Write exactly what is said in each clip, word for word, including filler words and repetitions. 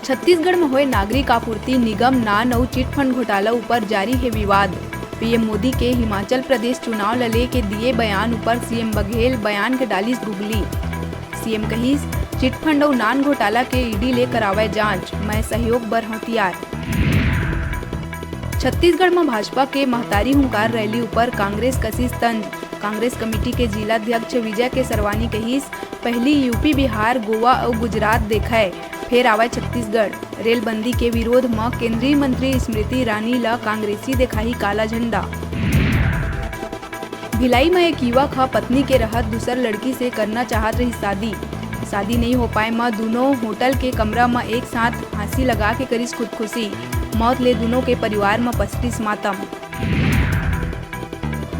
छत्तीसगढ़ म होए नागरिक आपूर्ति निगम नान अउ चिटफंड घोटाला ऊपर जारी हे विवाद। पीएम मोदी के हिमाचल प्रदेश चुनाव ल लेके दिए बयान ऊपर सीएम बघेल बयान के डालिस गुगली। सीएम कहिस, चिटफंड अउ नान घोटाला के ईडी ले करावय जांच, मैं सहयोग बर हंव तियार। छत्तीसगढ़ म भाजपा के महतारी हुंकार रैली ऊपर कांग्रेस कसिस तंज। कांग्रेस कमेटी के जिला अध्यक्ष विजय के सरवानी कहिस, पहिली यूपी, बिहार, गोवा अउ गुजरात देखय, फेर आवय छत्तीसगढ़। रेलबंदी के विरोध म केंद्रीय मंत्री स्मृति ईरानी ल कांग्रेसी देखाही काला झंडा। भिलाई म एक युवक ह पत्नी के रहत दूसर लड़की से करना चाहत रहिस शादी। शादी नइ हो पाए म दूनों होटल के कमरा म एक साथ फांसी लगा के करिस खुदकुशी। मौत ले दूनों के परिवार म पसरिस मातम।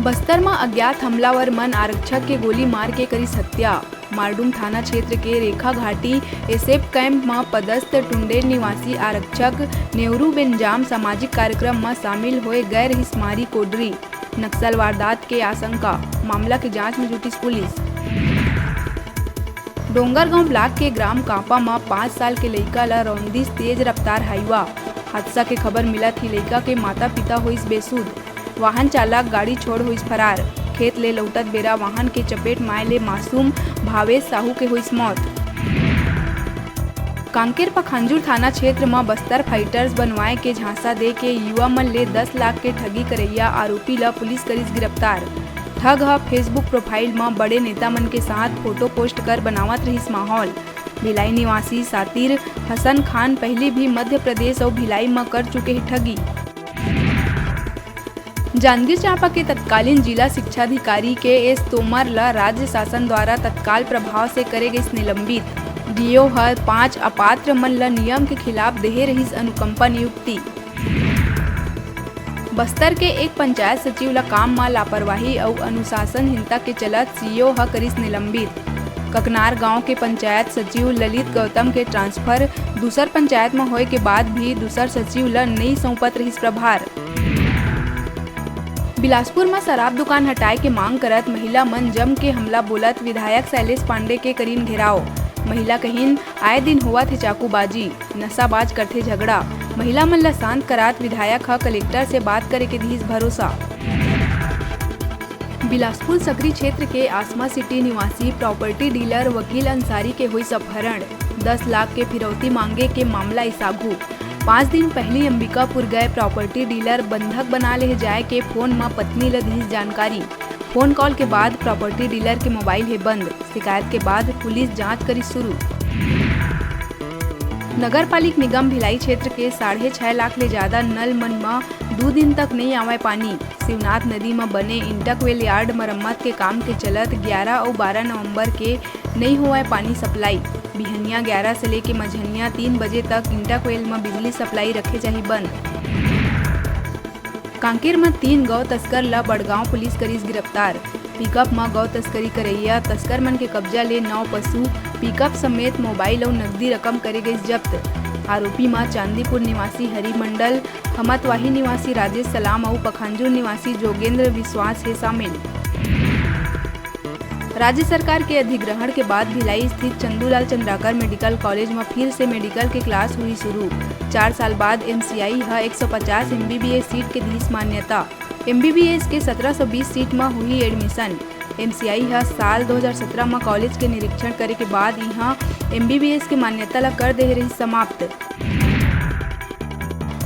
बस्तर म अज्ञात हमलावर मन आरक्षक के गोली मार के करिस हत्या। मारडूम थाना क्षेत्र के रेखा घाटी एसेप कैंप म पदस्थ टुंडेल निवासी आरक्षक नेहरू बेंजाम सामाजिक कार्यक्रम म शामिल होए गए रहिस मारी कोडरी। नक्सल वारदात के आशंका, मामला के जांच म जुटिस पुलिस। डोंगरगांव ब्लॉक के ग्राम कांपा म पाँच साल के लइका ल रौंदिस तेज रफ्तार हाईवा। हादसा के खबर मिलत ही लइका के माता-पिता होइस बेसुध। वाहन चालक गाड़ी छोड़ होइस फरार। खेत ले लौटत बेरा वाहन के चपेट म आए ले मासूम भावेश साहू के होइस मौत। कांकेर पखांजूर थाना क्षेत्र म बस्तर फाइटर्स बनवाए के झांसा दे के युवा मन ले दस लाख के ठगी करइया आरोपी ल पुलिस करिस गिरफ्तार। ठग ह Facebook प्रोफाइल म बड़े नेता मन के साथ फोटो पोस्ट कर बनावत रहिस माहौल। भिलाई निवासी सातिर हसन खान पहिली भी मध्य प्रदेश अउ भिलाई म कर चुके हे ठगी। जांजगीर चांपा के तत्कालीन जिला शिक्षा अधिकारी के एस तोमर ल राज्य शासन द्वारा तत्काल प्रभाव से करे गइस निलंबित। डीओ ह पांच अपात्र मन ल नियम के खिलाफ देहे रहिस अनुकंपा नियुक्ति। बस्तर के एक पंचायत सचिव ल काम म लापरवाही अउ अनुशासनहीनता के चलत सीईओ ह करिस निलंबित। ककनार गांव के पंचायत सचिव ललित गौतम के ट्रांसफर, दूसर पंचायत म होए के बाद भी दूसर सचिव ल नइ सौंपत रहिस प्रभार। बिलासपुर म शराब दुकान हटाए के मांग करत महिला मन जम के हमला बोलत विधायक शैलेश पांडे के करिन घेराव। महिला कहिन, आए दिन होवत हे चाकूबाजी, नशाबाज करथे झगड़ा। महिला मन ल शांत करात विधायक ह कलेक्टर से बात करे के दिस भरोसा। बिलासपुर सकरी क्षेत्र के आसमा सिटी निवासी प्रॉपर्टी डीलर वकील अंसारी के होइस अपहरण, दस लाख के फिरौती मांगे के मामला इस आघू। पांच दिन पहिली अंबिकापुर गए प्रॉपर्टी डीलर बंधक बना लेहे जाए के फोन म पत्नी ल दिस जानकारी। फोन कॉल के बाद प्रॉपर्टी डीलर के मोबाइल हे बंद। शिकायत के बाद पुलिस जांच करिस शुरू। नगर पालिक निगम भिलाई क्षेत्र के साढ़े छह लाख ले ज्यादा नल मन म दू दिन तक नइ आवय पानी। शिवनाथ नदी म बने इंटकवेल यार्ड मरम्मत के काम के चलत ग्यारा अउ बारा नवंबर के नइ होवय पानी सप्लाई। बिहनिया ग्यारा से लेके मझनिया तीन बजे तक इंटकवेल म बिजली सप्लाई रखे जाही बंद। कांकेर म तीन गौ तस्कर ल बड़गांव पुलिस करिस गिरफ्तार। पिकअप म गौ तस्करी करइया तस्कर मन के कब्जा ले नौ पशु, पिकअप समेत मोबाइल अउ नकदी रकम करे गइस जब्त। आरोपी म चांदीपुर निवासी हरि मंडल, खमतवाही निवासी राजेश सलाम अउ पखांजूर निवासी जोगेंद्र विश्वास हे शामिल। राज्य सरकार के अधिग्रहण के बाद भिलाई स्थित चंदूलाल चंद्राकर मेडिकल कॉलेज म फिर से मेडिकल के क्लास हुई शुरू। चार साल बाद एमसीआई ह एक सौ पचास एमबीबीएस सीट के दिस मान्यता। एमबीबीएस के सत्रह सौ बीस सीट म हुई एडमिशन। एमसीआई ह साल दो हज़ार सत्रह म कॉलेज के निरीक्षण करे के बाद इहां एमबीबीएस के मान्यता ल कर देहे रहिस समाप्त।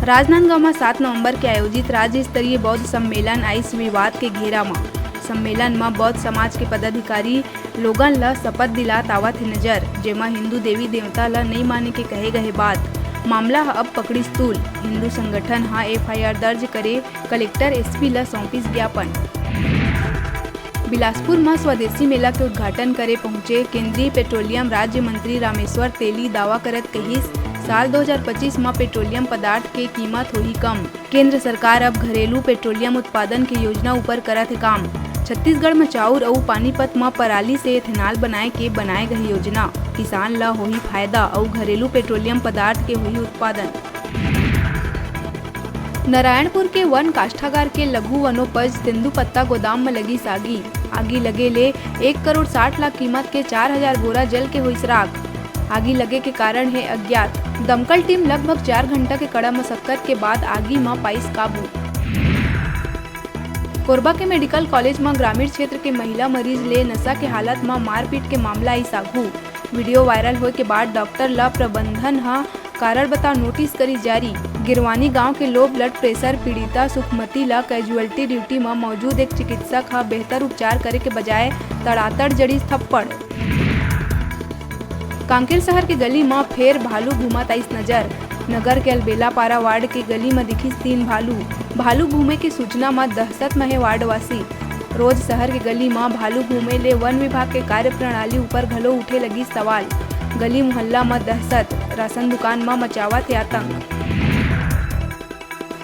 राजनांदगांव म सात नवंबर के आयोजित राज्य स्तरीय बौद्ध सम्मेलन आइस विवाद के घेरा म। सम्मेलन म बौद्ध समाज के पदाधिकारी लोगन ल शपथ दिलात आवत हे नजर, जेमा हिंदू देवी देवता ल नइ माने के कहे गए हे बात। मामला ह अब पकड़िस तूल। हिंदू संगठन ह एफआईआर दर्ज करे कलेक्टर, एसपी ल सौंपिस ज्ञापन। बिलासपुर म स्वदेशी मेला के उद्घाटन करे पहुंचे केंद्रीय पेट्रोलियम राज्य मंत्री रामेश्वर तेली दावा करत कहिस, साल दो हज़ार पच्चीस म पेट्रोलियम पदार्थ के कीमत होही कम। केंद्र सरकार अब घरेलू पेट्रोलियम उत्पादन के योजना ऊपर करत हे काम। छत्तीसगढ़ म चाउर अउ पानीपत म पराली से एथेनॉल बनाए के बनाए गए योजना। किसान ल होही फायदा अउ घरेलू पेट्रोलियम पदार्थ के होही उत्पादन। नारायणपुर के वन काष्ठागार के लघु वनोपज तेंदूपत्ता गोदाम म लगिस आगी। आगी लगे ले एक करोड़ साठ लाख कीमत के चार हजार बोरा जल के होइस राख। आगी लगे के कारण हे अज्ञात। दमकल टीम लगभग चार घंटा के कड़ा मशक्कत के बाद आगी म पाइस काबू। कोरबा के मेडिकल कॉलेज म ग्रामीण क्षेत्र के महिला मरीज ले नशा के हालत म मारपीट के मामला आइस आघू। वीडियो वायरल होए के बाद डॉक्टर ल प्रबंधन ह कारण बताओ नोटिस करिस जारी। गिरवानी गांव के लो ब्लड प्रेशर पीड़िता सुखमती ल कैजुअलिटी ड्यूटी म मौजूद एक चिकित्सक ह बेहतर उपचार करे के बजाय तड़ातड़ जड़िस थप्पड़। कांकेर शहर के गली म फेर भालू घूमत आइस नजर। नगर के अलबेलापारा वार्ड के गली म दिखिस तीन भालू। भालू घूमे के सूचना म दहशत म हे वार्ड वासी। रोज शहर के गली म भालू घूमे ले वन विभाग के कार्यप्रणाली ऊपर घलो उठे लगिस सवाल। गली मोहल्ला म दहशत, राशन दुकान म मचावत हे आतंक।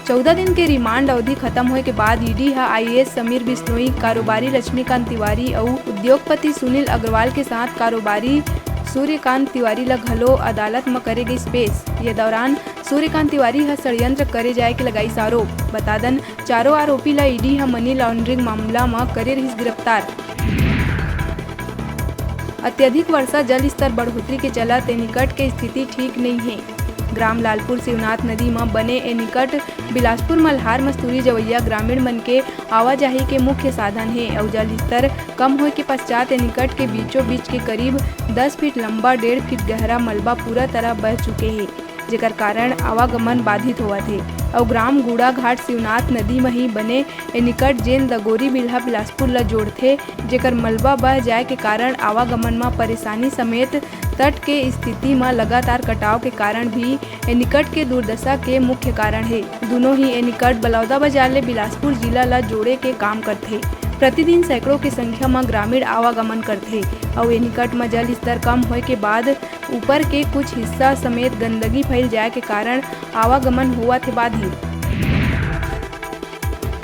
चौदह दिन के रिमांड अवधि खत्म होए के बाद ईडी ह आईएएस समीर बिश्नोई, कारोबारी लक्ष्मीकांत तिवारी अउ उद्योगपति सुनील अग्रवाल के साथ कारोबारी सूर्यकांत तिवारी ल घलो अदालत म करे गइस पेश। ये दौरान सूर्यकांत तिवारी ह षड्यंत्र करे जाए के लगाइस आरोप। बता दन, चारों आरोपी ल ईडी ह मनी लॉन्ड्रिंग मामला म करे रिहिस गिरफ्तार। अत्यधिक वर्षा, जल स्तर बढ़ोतरी के चलत एनीकट के स्थिति ठीक नइ हे। ग्राम लालपुर शिवनाथ नदी म बने एनीकट बिलासपुर मल्हार मस्तूरी जवैया ग्रामीण मन के आवाजाही के मुख्य साधन हे अउ जल स्तर कम होए के पश्चात एनीकट के बीचों बीच के करीब दस फीट लंबा, डेढ़ फीट गहरा मलबा पूरा तरह बह चुके हे, जेकर कारण आवागमन बाधित होवत हे अउ ग्राम गुड़ाघाट शिवनाथ नदी म ही बने एनीकट जेन दगोरी बिल्हा बिलासपुर ल जोड़थे, जेकर मलबा बह जाए के कारण आवागमन म परेशानी समेत तट के स्थिति म लगातार कटाव के कारण भी एनीकट के दुर्दशा के मुख्य कारण हे। दुनों ही एनीकट बलौदा बाजार ले बिलासपुर जिला ल जोड़े के काम करथे। प्रतिदिन सैकड़ों के संख्या म ग्रामीण आवागमन करथे अउ एनीकट म जल स्तर कम होए के बाद ऊपर के कुछ हिस्सा समेत गंदगी फैल जाए के कारण आवागमन होवत हे बाधित।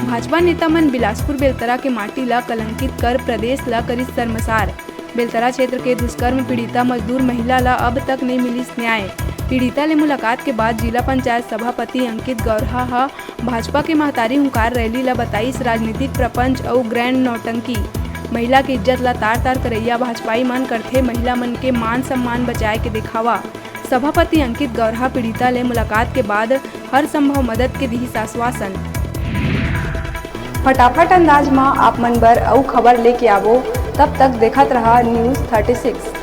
भाजपा नेता मन बिलासपुर बेलतरा के माटी ल कलंकित कर प्रदेश ल करिस शर्मसार। बेलतरा क्षेत्र के दुष्कर्म पीड़िता मजदूर महिला ल अब तक नइ मिलिस न्याय। पीड़िता ले मुलाकात के बाद जिला पंचायत सभापति अंकित गौरहा ह भाजपा के महतारी हुंकार रैली ल बताइस राजनीतिक प्रपंच अउ ग्रैंड नौटंकी। महिला के इज्जत ल तार-तार करइया भाजपाई मन करथे महिला मन के मान सम्मान बचाए के देखावा। सभापति अंकित गौरहा पीड़िता ले मुलाकात के बाद हर संभव मदद के दिहिस आश्वासन। फटाफट अंदाज म आप मन बर अउ खबर लेके आवो, तब तक देखत रहा News thirty six।